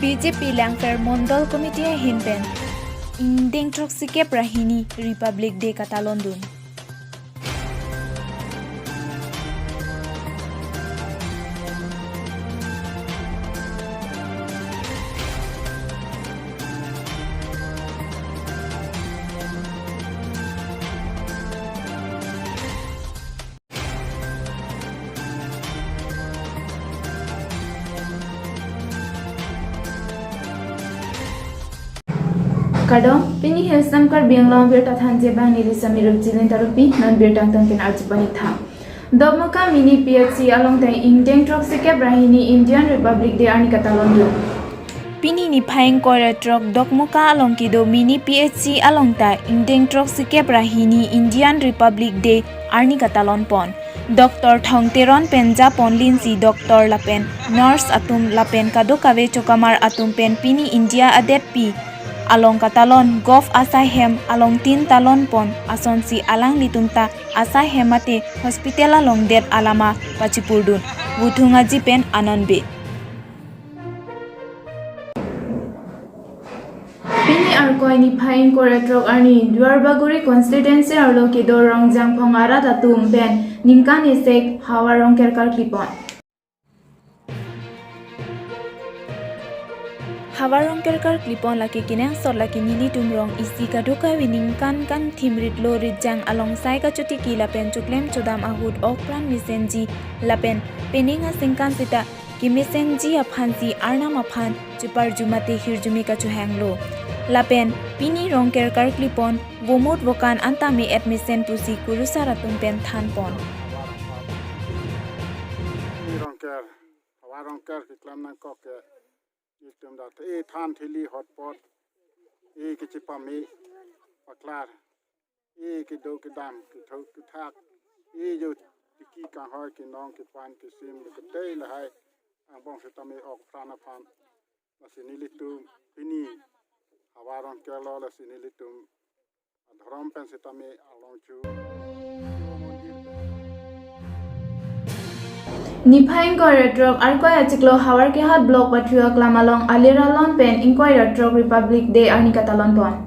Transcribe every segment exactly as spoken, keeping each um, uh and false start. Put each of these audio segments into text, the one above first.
B J P Langpher Mondol Committee ahin pen ingdeng throksikep ra hini Republic Day katalondun. Kardom, pini Hillsam Karbi Anglong birta thanji abang neli Samirup Jilin Tarupi, non birta angtan pen arjupanik tha. Dokmoka Mini P H C along ta ingdeng throksikep ra hini Indian Republic Day arni katalondun. Pini niphai ingkoi ra throk Dokmoka along kedo Mini P H C along ta ingdeng throksikep ra hini Indian Republic Day arni katalonpon. Doctor Thong Teron pen japon linsi doctor lapen nurse atum lapen kadokave chokamar atum pen pini India adetpi along katalon Gov asai hem alongtin talonpon asonsi alanglitum ta asai hem mate hospital along det alama pachipurdun. Vuthung Aji pen Anand Bey. Pini Arkoi niphai ingkoi ra throk arni Duarbagori constituency arlo kedo Rongjangphong arat atum pen ningkan isi havar rongker karklipon. Havar rongker karklipon lake kenangsot lake nelitum rong isi kadokave ningkan kangthim ritlo ritjang along sai kachotiki lapen choklem chodam ahut ok pran mesenji lapen penang aningkan sita kemesenji aphansi Arnam aphan cheparju mate hirjume kachohanglo. Lapen pini rongker karklipon vomut vokan anta me-et mesen pusi kurusar atum pen thanpon. Pini rongker, havar rongker keklem nangkok ke itum dak e than thili hotpot, e kechepame paklar, e kedo kedam, kethok kethak, e jo tiki kanghoi kenong kepan kesim ketei lahai angbong sitame ok pran aphan. Lasi nelitum pini havar rongkerlo, lasi nelitum adhorom pen sitame alongchu. Niphai ingkoi ra throk Arkoi achiklo Havarkehat block pathu aklam along alir alon pen ingkoi ra throk Republic Day arni katalonpon.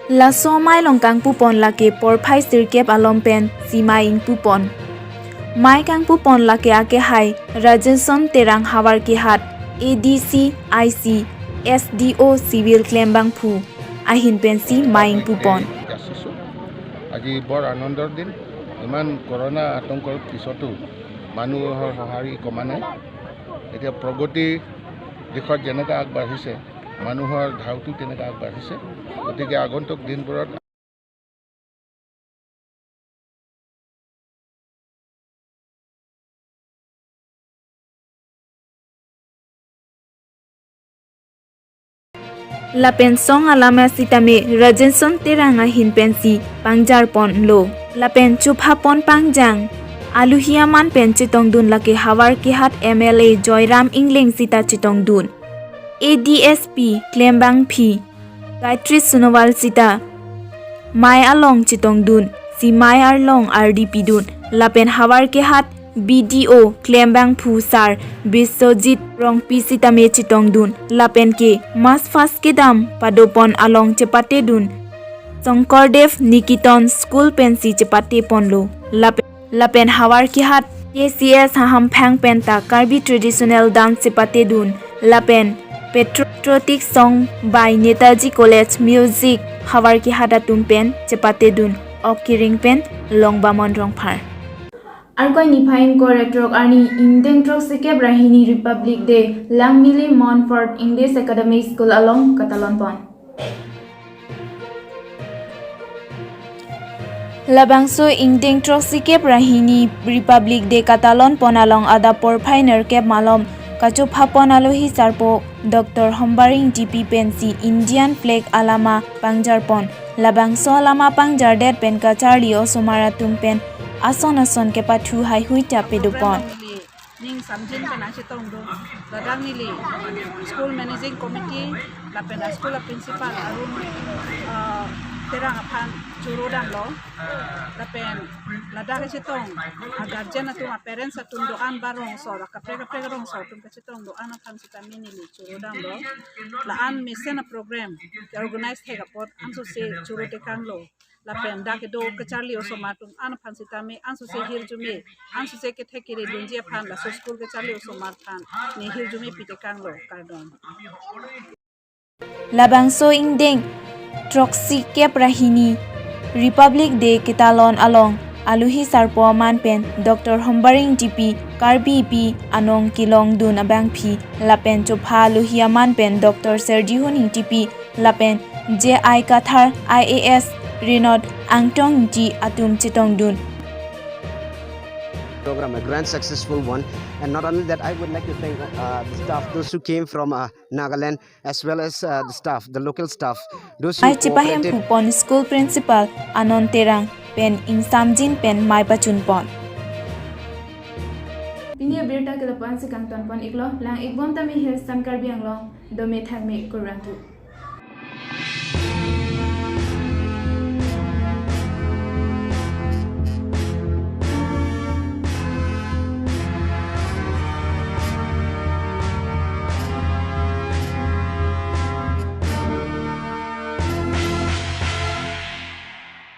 Laso amei along kangpupon lake porphai sirkep along pensi mei ingpupon. Mei kangpupon lake akehai Rajenson Terang Havarkehat A D C, I C, S D O Civil Klembangphu ahin pensi mei ingpupon. আজি বৰ আনন্দৰ দিন। ইমান কৰোণা আতংকৰ পিছতো মানুহৰ সঁহাৰি কমা নাই। এতিয়া প্ৰগতি দিশত যেনেকৈ আগবাঢ়িছে, মানুহৰ ঢাউটো তেনেকৈ আগবাঢ়িছে। গতিকে আগন্তুক দিনবোৰত Lapen song alama sitame Rajenson Terang ahin pensi pangjarponlo. Lapen chophapon pangjang aluhi aman pen chetongdun lake Havarkehat M L A Joyram Engleng sita chetongdun. A D S P Klembangphi Gayatri Sonowal sita mei along chetongdun, si mei arlong ardi pidun, lapen Havarkehat B D O Klembangphu sar Biswajit Rongpi sitame chetongdun, lapen ke mas fas kedam padopon along chepatedun, Shankardev Nikitan School pensi chepateponlo, lapen Lapen Havarkehat K C S Hahamphang penta Karbi traditional dance chepatedun. Lapen patriotic song by Netaji College Music Havarkehat atum pen chepatedun. Ok Kering pen Longbamon Rongphar. Arkoi niphai ingkoi ra throk arni ingdeng throksikep ra hini Republic Day Langmili Montfort English Academy School along katalonpon. Labangso ingdeng throksikep ra hini Republic Day katalonpon along adap porphai nerkep malom kachophapon alohi sarpo Doctor Hombaring Ingtipi pensi Indian flag alama pangjarpon. Labangso alama pangjardet pen kacharli osomar atum pen ason ason kepathu haihui ta pedopon. Ning samjin pen nangchetongdun, ladak neli school managing committee lapen a school a principal arum, ah, Terang aphan choro damlo. Lapen ladak kachetong a guardian atum, a parents atum do-an ba rongso, ra kaprek kaprek rongso atum kachetong do-an aphan sitame neli choro damlo. La-an mesen a program ke organize thek apot ansose choro tekanglo. Lapen dak kedo kacharli osomar atum an aphan sitame ansose hirjume, ansose kethek kere dunji aphan laso school kacharli osomar aphan ne hirjume pitekanglo, kardom. Labangso ingdeng throksi kep ra hini Republic Day ketalon along aluhi sarpo aman pen Doctor Hombering Ingtipi, Karbipi anong kelongdun abangpi lapen chopha aluhi aman pen Doctor Serjihun Ingtipi lapen J I Kathar, I A S Rinot Angtong Ingti atum chetongdun. Program, a grand successful one. And not only that, I would like to thank uh, the staff, those who came from uh, Nagaland, as well as uh, the staff, the local staff, those who Ai chepahem cooperated. Phupon school principal Anon Terang pen ingsamjin pen mai pachunpon. Pini abirta ke lapu-an si kangtonpon iklo, lang-ikbom tame Hillsong Karbi Anglong, dome thangme kurvangthu.